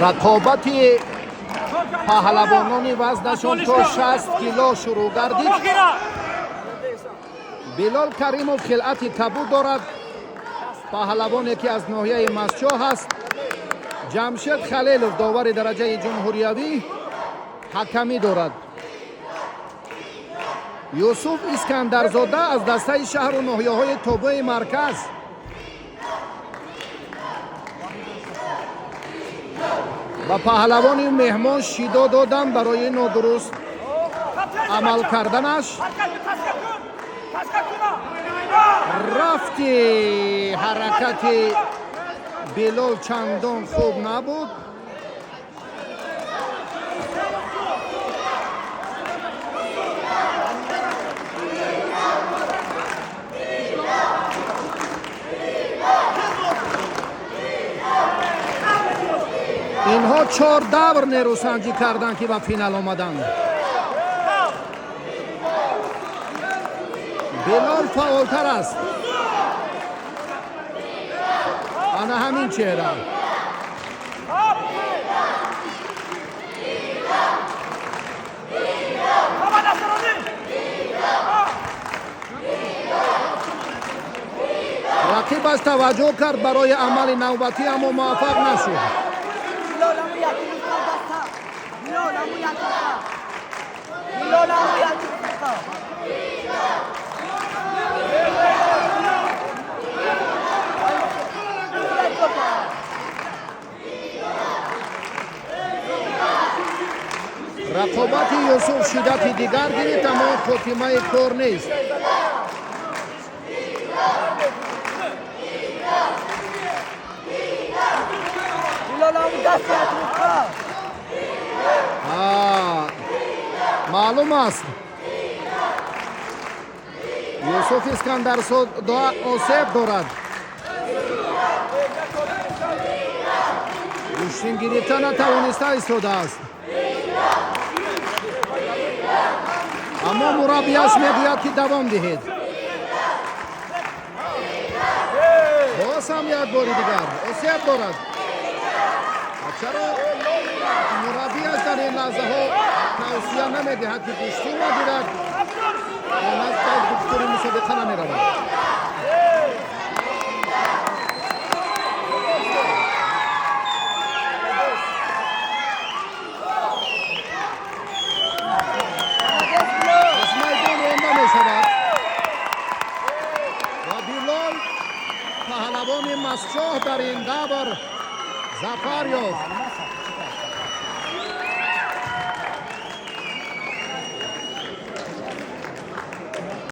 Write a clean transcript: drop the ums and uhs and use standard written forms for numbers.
Рақобати паҳлавонони вазнашон то 60 кило шурӯъ гардид. Билол Каримов хилъати кабуд дорад, паҳлавоне ки аз ноҳияи Мастчоҳ аст. Ҷамшед Халелов, довари дараҷаи ҷумҳуриявӣ, ҳакамӣ дорад. Юсуф Искандарзода аз дастаи шаҳру ноҳияҳои тобеи марказ ба паҳлавони меҳмон шидо доданд барои нодуруст амал карданаш. Рафти ҳаракати Билол чандон хуб набуд. Инҳо чор давр нерӯсанҷӣ карданд, ки ба финал омаданд. Билол фаъолтар аст. Ана ҳамин чеҳра. Рақибаш таваҷҷӯҳ кард барои амали навбатӣ, аммо муваффақ нашуд. Рақобати Юсуф шиддати дигар гирифт, аммо хотимаи кор нест. Маълум аст, Юсуф Искандарзода осеб дорад. Гӯштин гирифта натавониста истодааст, аммо мураббияш мегӯяд, ки давом диҳед. Боз ҳам як бори дигар осеб дорад. Чаро мураббияш дар ин лаҳзаҳо тавсия намедиҳад, ки гӯштин нагирад? Ба духтури мусобиқа намеравад. Аз майдон ронда мешавад ва Билол, паҳлавони Мастчоҳ, дар ин давр зафар ёфт.